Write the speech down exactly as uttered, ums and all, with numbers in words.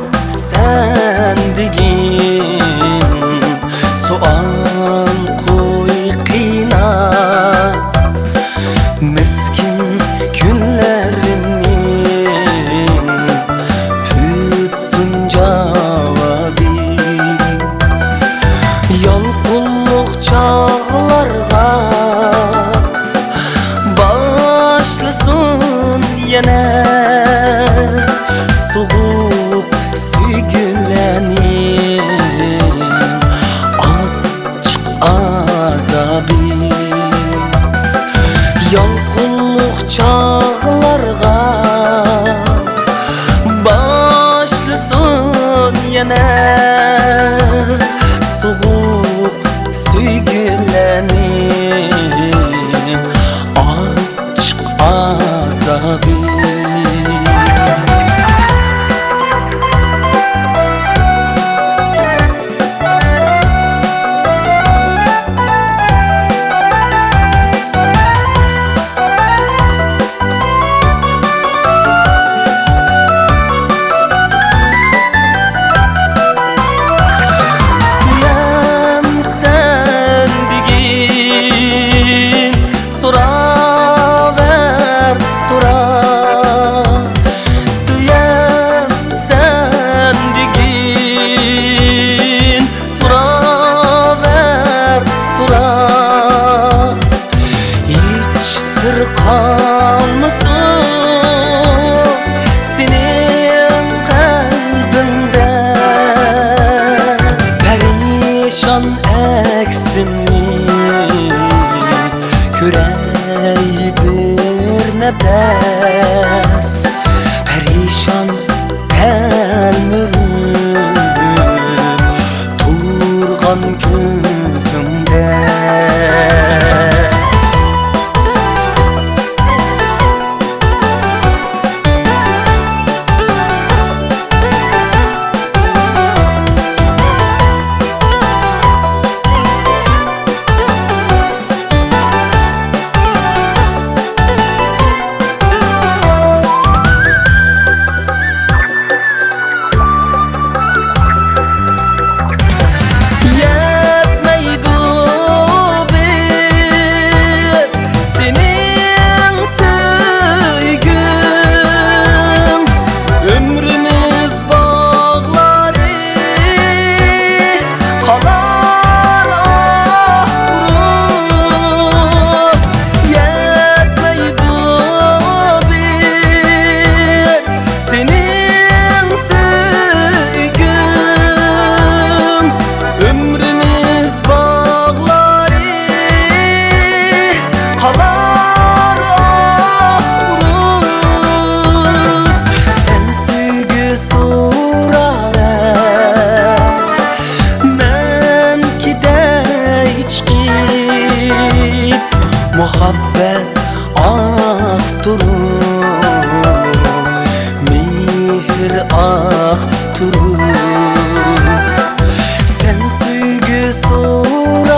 سۆيەمسەن دېگىن سوئال قوي قىينا، مىسكىن كۈنلىرىمنىڭ پۈتسۇن جاۋابى. يالقۇنلۇق چاغلارغا باشلىسۇن يەنە سوغۇق سۆيگۈلەرنىڭ ئاچچىق ئازابى. يالقۇنلۇق چاغلارغا باشلىسۇن يەنە سوغۇق سۆيگۈلەرنىڭ ئاچچىق ئازابى. سۆيەمسەن دېگىن سوراۋەر، سورا. سۆيەمسەن دېگىن سوراۋەر، سورا. ھېچ سىر قالمىسۇن سېنىڭ قەلبىڭدە. پەرىشان ئەكسىمنى كۆرەي بىر نەپەس. پەرىشان تەلمۈرۈپ تۇرغان كۆزۈڭدە. يەتمەيدۇ بىر سېنىڭ سۆيگۈڭ، ئۆمرىمىز باغلىرى قالار ئاھ ئۇرۇپ. يەتمەيدۇ بىر سېنىڭ سۆيگۈڭ، ئۆمرىمىز باغلىرى قالار ئاھ ئۇرۇپ. سەن سۆيگۈ سوراۋەر، مەن كېتەي چىقىپ. مۇھەببەت ئاھ تۇرۇپ، مېھىر ئاھ تۇرۇپ. سەن سۆيگۈ سورا